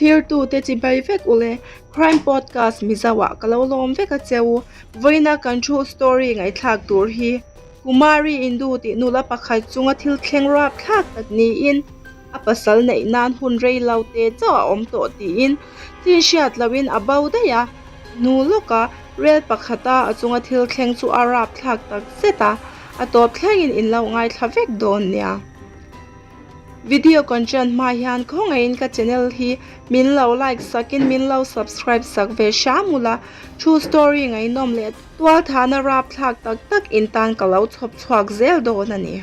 Thlirtute chibai vek ule, Crime Podcast Mizo ah ka lo lawm vek a che u. Vawiina kan thu story ngaihthlak tur hi Kumari Indu tih nula pakhat chunga thil thleng rap thlak tak niin a pasal neih nan hun rei lo te chauh a awm tawh tiin chin hriat loin a bo daih a. Hnu lawka rel pakhata a chunga thil thleng chu a rap thlak tak zet a, a tawp thlengin in lo ngaithla vek dawn nia. Video content hma hian khawngaihin ka channel hi min lo like sakin min lo subscribe sak ve hram ula, true story ngaihnawm leh tualthahna rapthlak tak tak in tan ka lo chhawp chhuak zel dawn a ni.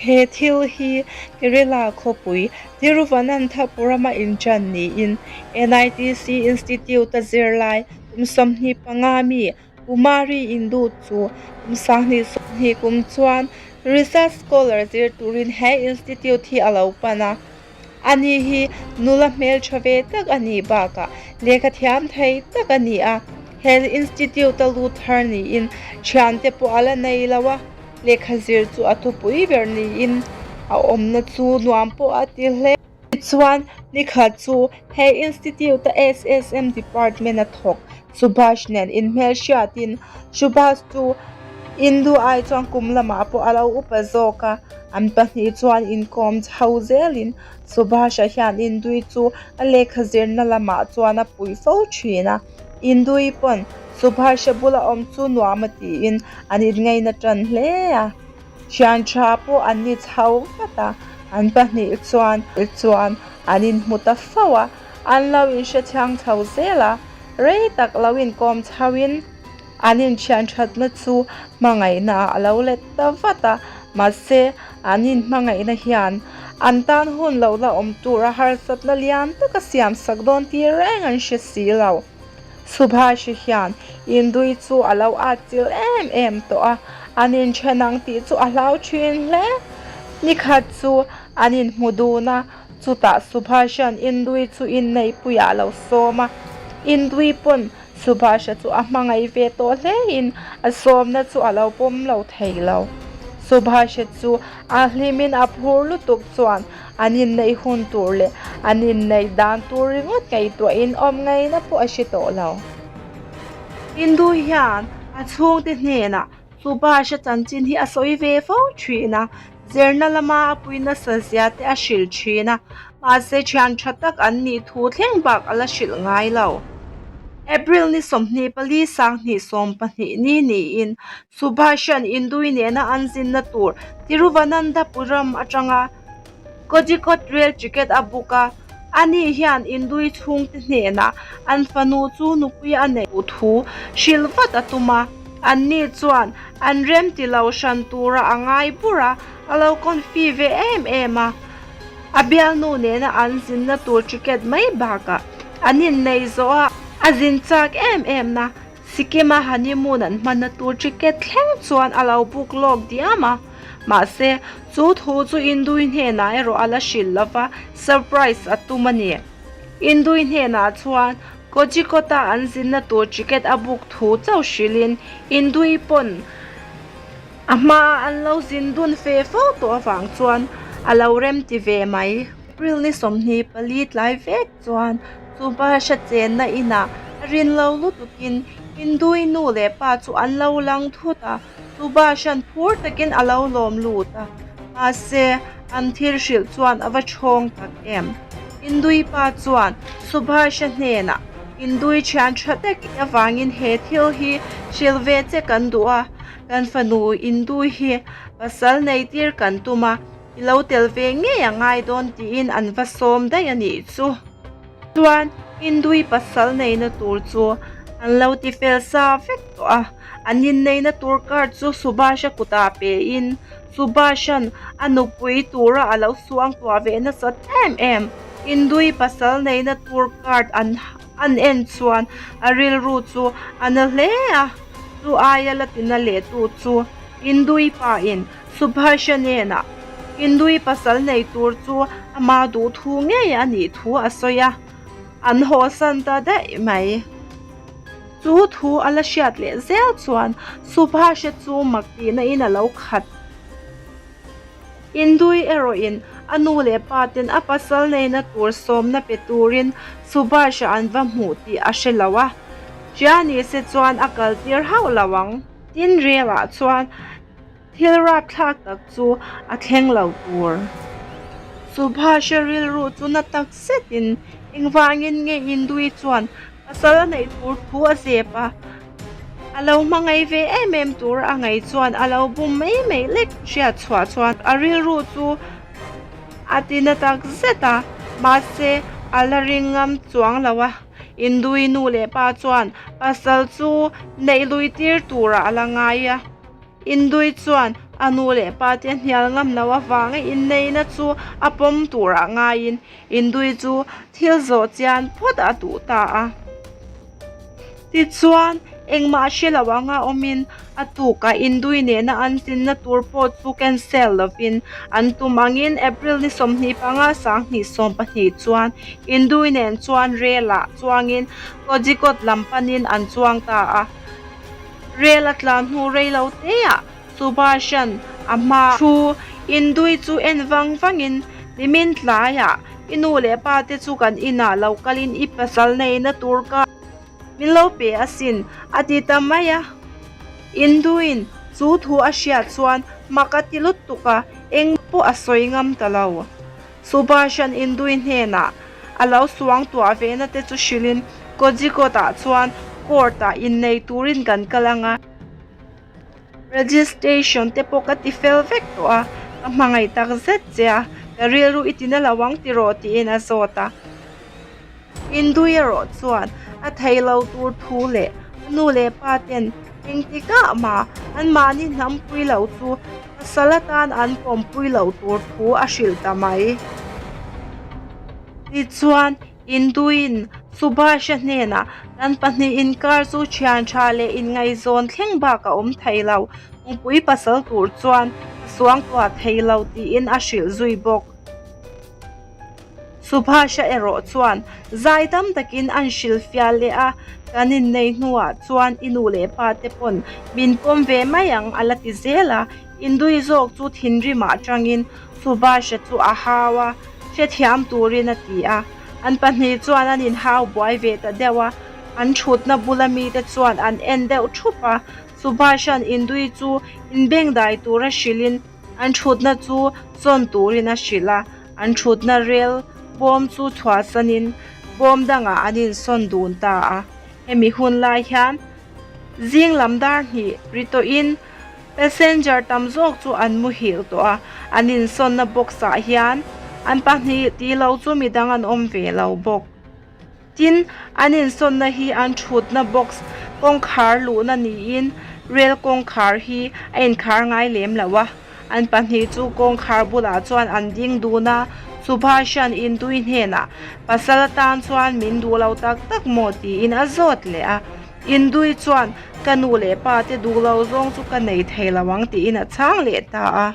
He thil hi Kerala khawpui Thiruvananthapuram-a inṭan niin NITC Institute-a zirlai kum 25 mi Kumari Indu chu kum 2020 kum chuan Research Scholar zir turin he institute hi a lo pan a. Ani hi nula hmeltha ve tak a nih bakah lehkha thiam thei tak a ni a. He institute-a lut thar niin thiante pawh a la nei lo a, lehkha zir chu a thupui ber niin a awmna chu nuam pawh a ti hle. Tichuan, nikhat chu he institute-a SSM department-a thawk Subhash nen inhmelhriatin Subhash chu Indu ai chuan kum lamah pawh a lo upa zawk a, an pahnih chuan inkawm chho zelin Subhash-a hian Indui chu a lehkha zirna lamah chuan a puih fo thin a, Indui pawn Subhash-a bula awm chu nuam a tiin an inngaina tan hle a. Thian tha pawh an ni chho vat a, an pahnih chuan chuan an inhmu ta fo a, an lo inhrethiang chho zel a, rei tak lo inkawm chhoin an inthian thatna chu hmangaihna a lo let ta vat a, mahse an inhmangaihna hian an tan hun lo la awm tura harsatna lian taka siam sak dawn tir reng an hre si lo. Subhash hian Indui chu a lo atchilh em em tawh a, an inthen ang tih chu a hlau thin hle. Nikhat chu an inhmu dun a, chutah Subhash hian Indui chu inneihpuiah a lo sawm a. Indui pawn Subhash-a chu a hmangaih ve tawh hlein a sawmna chu a lo pawm lo thei lo. Subhash-a chu a hlimin a phur lutuk chuan An inneih hun tur leh an inneih dan tur ringawt ngaihtuahin awm ngaihna pawh a hre tawh lo. Hindu hian a chhungte hnenah Subhash-a chanchin hi a sawi ve fo thin a, zirna lama a pui nasa zia te a hrilh thin a, mahse thian tha tak an nih thu thleng bak a la hrilh ngai lo. April ni 24 2012 ni niin Subhash-a'n Indui nena an zinna tur Thiruvananthapuram atanga Kozhikode rail ticket a book a, ani hian Indui chhungte hnenah an fanu chu nupui a neih duh thu hrilh vat a tum a, anni chuan an rem ti lo hran tura a ngai bur a, a lo confi ve em em a. A bialnu nena an zinna tur ticket mai bakah an innei zawh a, a zin chak em em na. Sikkim-a honeymoon an hmanna tur ticket thleng chuan a lo book lawk diam a, mahse, chu thu chu Indui hnenah erawh a la hrilh lo va, surprise a tum a ni. Indui hnenah chuan Kozhikode-a an zinna tur ticket a book thu chauh hrilhin Indui pawn a hmaa an lo zin dun fe fo tawh avang chuan a lo remti ve mai. April ni 24 tlai vek chuan chupa hre chenna inah a rin lo lutukin Hindui nu leh pa chu an lo lang thut a, chupa hran phur takin a lo lawm lut a, mahse an thil hrilh chuan a va ṭhawng tak em. Hindui pa chuan Subhasha hnenah, Hindui thian ṭha tak i avangin he thil hi hrilh ve che kan duh a, kan fanu Hindui hi pasal neitir kan tum a, I lo tel ve ngei a ngai dawn tiin an va sawm daih a nih chu. Chuan Hindui pasal neihna tur chu an lo ti fel sa vek tawh a, an inneihna tur card chu Subhash-a kutah pein Subhash-a'n a nupui tura a lo suangtuah ve nasat em em. Hindui pasal neihna tur card an an en chuan a rilru chu a na hle a, chu aia la tina lehtu chu Hindui pain Subhash-a hnenah Hindui pasal nei tur chu ama duh thu ngei a nih thu a sawi a, an hawsan ta daih mai. Chu thu a la hriat leh zel chuan Subhash-a chu mak tihna in a lo khat. Indui erawhin a nu leh pa ten a pasal neihna tur sawmna pe turin Subhash-a an va hmuh tih a hre lo a, hria ni se chuan a kal tir hauh lo ang. Tin rel-ah chuan thil rapthlak tak chu a thleng lo tur. Subhash-a rilru chu na tak zetin engvangin nge Indui chuan pasal a neih tur thu a zep a, A lo hmangaih ve em em tur a ngaih chuan a lo bum mai mai lek hriat chhuah chuan a rilru chu a ti na tak zet a, mahse a la ring ngam chuang lo a, Indui nu leh pa chuan pasal chu neih lui tir turah a la ngai a, Indui chuan a nu leh pa te hnial ngam lo avanga inneihna chu a pawm turah ngaiin Indui chu thil zawh chian phawt a duh ta a. Tichuan, engmah hre lo anga awmin a tukah Indui nena an zinna tur pawh chu cancel lovin an tum angin April ni 25 2012 chuan Indui nen chuan rel ah chuangin Kozhikode lam panin an chuang ta a. Rel a tlan hnu rei lo teah Subhashan a hma thu Indui chu en vang vangin nimin tlaiah I nu leh pa te chu kan inah lo kalin i pasal neihna tur ka min lo pe asin, a ti ta mai a. Induin chu thu a hriat chuan mak a ti lutuk a, eng pawh a sawi ngam ta lo. Subhashan Indui hnenah a lo suang tuah vehna te chu hrilhin Kozhikode-ah chuan court-ah innei turin kan kal ang a. Registration te pawh ka ti fel vek tawh a, ka hmangaih tak zet che a, ka rilru i tina lo ang tiraw tiin a zawt a. Indui erawh chuan a thei lo tur thu leh a nu leh pa ten engtikah mah anmahni hnampui lo chu pasal atan an pawmpui lo tur thu a hrilh ta mai. Tichuan Induin Subhash-a hnenah, Kan pahnih inkar chu thian tha leh inngaihzawn thleng bak a awm thei lo, nupui pasal tur chuan ka suangtuah thei lo tiin a hrilh zui bawk. Subhash-a erawh chuan zai tam takin an hrilh fiah leh a, Kan innei hnuah chuan i nu leh pa te pawn min pawm ve mai ang a la ti zel a, Indui zawk chu thinrimah atangin Subhash-a chu a hau a, hrethiam turin a ti a. An pahnih chuan an inhau buai ve ta deuh a, an thutna bula mite chuan an en deuh thup a. Subhash-a'n Indui chu inbengdai tura hrilhin an thutna chu sawn turin a hrilh a, an thutna rel bawm chu chhuahsanin bawm dangah an insawn dun ta a. Hemi hun lai hian zing lam dar hnih ri tawhin Passenger tam zawk chu an muhil tawh a, an insawnna box ah hian an pahnih tih lo chu midang an awm ve lo bawk. Tin, an insawnna hi an thutna box kawngkhar luhna niin rel kawngkhar hi a inkhar ngai lem lo a, an pahnih chu kawngkhar bulah chuan an ding dun a, Subhash hian Indui hnenah pasal atan chuan min duh lo tak tak maw tiin a zawt leh a. Indui chuan ka nu leh pa te duh lo zawng chu ka nei thei lo ang tiin a chhang leh ta a.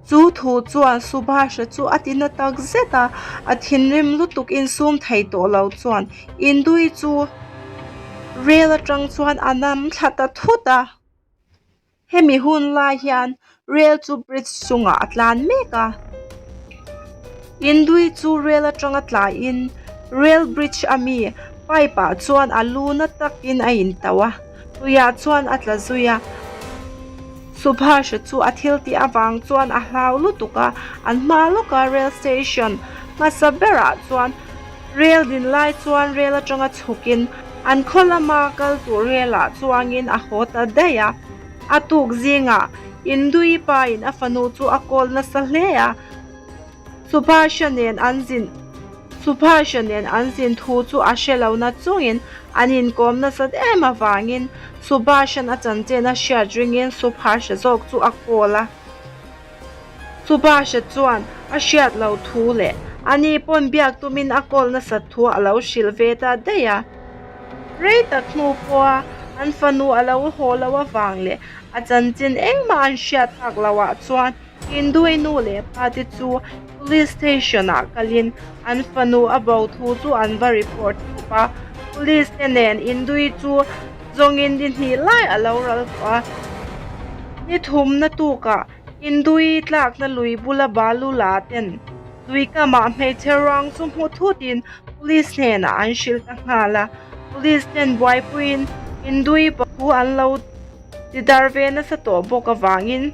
Chu thu chuan Subhash-a chu a ti na tak zet a, a thinrim lutuk insum thei tawh lo chuan Indui chu rel atang chuan a nam thla ta thut a. Hemi hun lai hian rel chu bridge chungah a tlan mek a. Indui chu rel atanga tlaiin rail bridge a mi pipe ah chuan a lu na takin a intauh a, tuiah chuan a tla zui a. Subhash chu a thil tih avang chuan a hlau lutuk a, an hma lawka rail station hmasa berah chuan rel din lai chuan rel atanga chhukin An khaw lama kal tur relah chuangin a haw ta daih a. A tuk zingah Indui pain a fanu chu a kawl nasa hle a. Subhasha nen an zin Subhasha nen an zin thu chu a hre lo na chungin an inkawm nasat em avangin Subhashan a chanchin a hriat ringin Subhasha zawk chu a kawl a. Subhasha chuan a hriat lo thu leh ani pawn biak tumin a kawl nasat thu a lo hrilh ve ta daih a. Rei tak hnu pawha an fanu a lo haw lo avang leh a chanchin engmah an hriat tak loah chuan Hindui nu leh pa te chu Police Station ah kalin an fanu a bo thu chu an va report tawp a. Police te nen Hindui chu zawngin ni hnih lai a lo ral tawh a. Ni thumna tukah. Indui tlakna lui bula balu la ten lui kamah hmeichhe ruang chu hmu thutin Police hnenah an hrilh ta nghal a. Police ten buaipuiin Indui pakhu an lo ti dar ve nasa tawh bawk avangin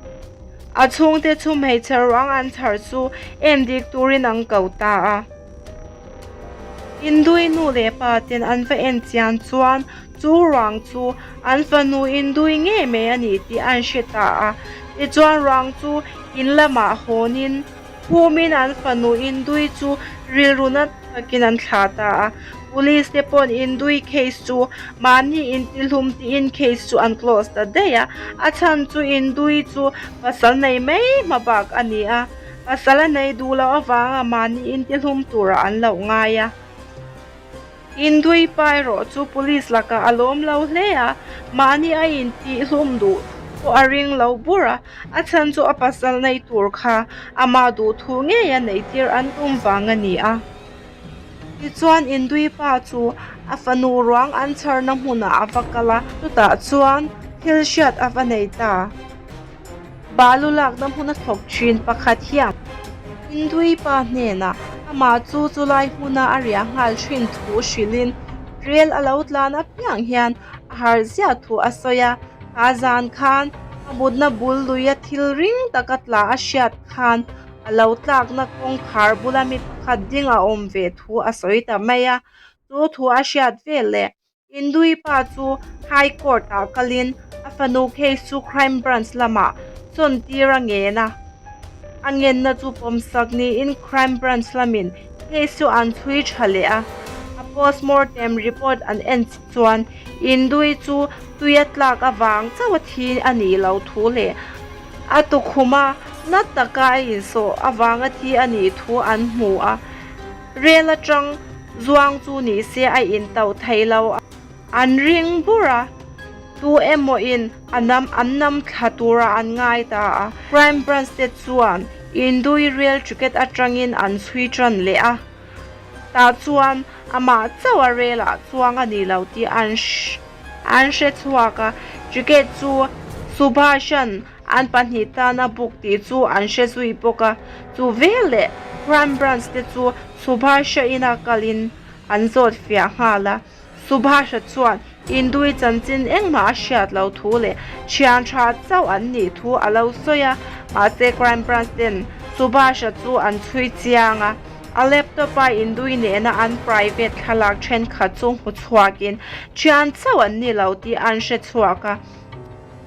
a chhungte chu hmeichhe ruang an chhar chu en dik turin an ko ta a. Indui nu leh pa ten an va en chian chuan chu ruang chu an fanu Indui ngei mai a ni tih an hre ta a. Tichuan ruang chu in lamah hawnin Phumin an fanu Indui chu rilru nat takin an thlah ta a. Police te pawn Indui case chu mahni intihlum tiin case chu an close ta daih a. A chhan chu Indui chu pasal nei mai hma bak a ni a. Pasal a nei duh loh avanga mahni intihlum turah an loh ngai a. Indui pa erawh chu police lakah a lawm lo hle a, mahni a intihlum duh pawh a ring lo bur a, a chhan chu a pasal nei tur kha amah duhthu ngei a neih tir an tum vang a ni a. Tichuan Indui pa chu a fanu ruang an chharna hmunah a va kal a, chutah chuan thil hriat a va nei ta. Balu lakna hmuna thawk thin pakhat hian Indui pa hnenah amah chu chulai hmuna a riah nghal thin thu hrilhin rel a lo tlan apiang hian a harh ziah thu a sawi a. Kha zan khan a mutna bul luia thil ring taka tla a hriat khan a lo tlakna kawngkhar bula mi pakhat ding a awm ve thu a sawi ta mai a. Chu thu a hriat veleh Indui pa chu High Court ah kalin a fanu case chu Crime Branch lamah sawn tir a ngen a. A ngenna chu pawmsak niin Crime Branch lamin case chu an chhui tha leh a. A postmortem report an en chuan Indui chu tuia tlak avang chauh a thi a nih loh thu leh a tukhuma na taka a insawh avanga thi a nih thu an hmu a. Rel atang zuang chu ni se a in tauh thei lo. An ring bur a, tu emaw in a nam an nam thla tura an ngai ta a. Crime Branch te chuan Indui rail ticket atangin an chhui tan leh a. Tah chuan amah chauh a rel ah chuang a ni lo tih an an hre chhuak a. Ticket chu Subhashan An pahnih tana book tih chu an hre zui bawk a, chu veleh Crime Branch te chu Subhasha ina kalin an zawt fiah nghal a. Subhasha chuan Indui chanchin engmah a hriat lo thu leh thian tha chauh an nih thu a lo sawi a, mahse Crime Branch ten Subhasha chu an chhui chiang a, a laptop a Indui nena an private thlalak thenkhat chu hmu chhuakin thian chauh an ni lo tih an hre chhuak a.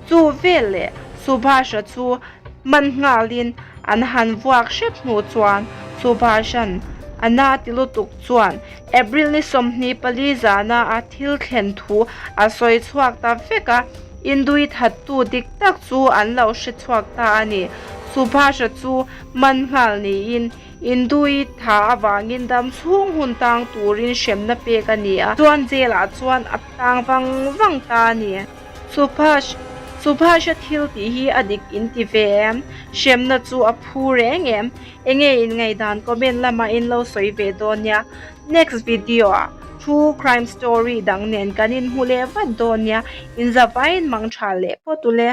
Chu vel leh Subhasha chu man nghalin an han vuak hrep hnu chuan Subhashan a na ti lutuk chuan April ni 24 zana a thil thlen thu a sawi chhuak ta vek a, Indui thattu dik tak chu an lo hre chhuak ta a ni. Subhasha chu man nghal niin Indui tha avangin dam chhung hun tang turin hremna pek a ni a, chuan jail ah chuan a tang vang vang ta a ni. Subhash, Subhash-a thil tih hi a dik in ti ve em? Hremna chu a phu reng em? Enge in ngaihdan comment lamah in lo sawi ve dawn nia. Next video ah true crime story dang nen kan inhmu leh vat dawn nia. Inzavaiin mang tha leh phawt ule.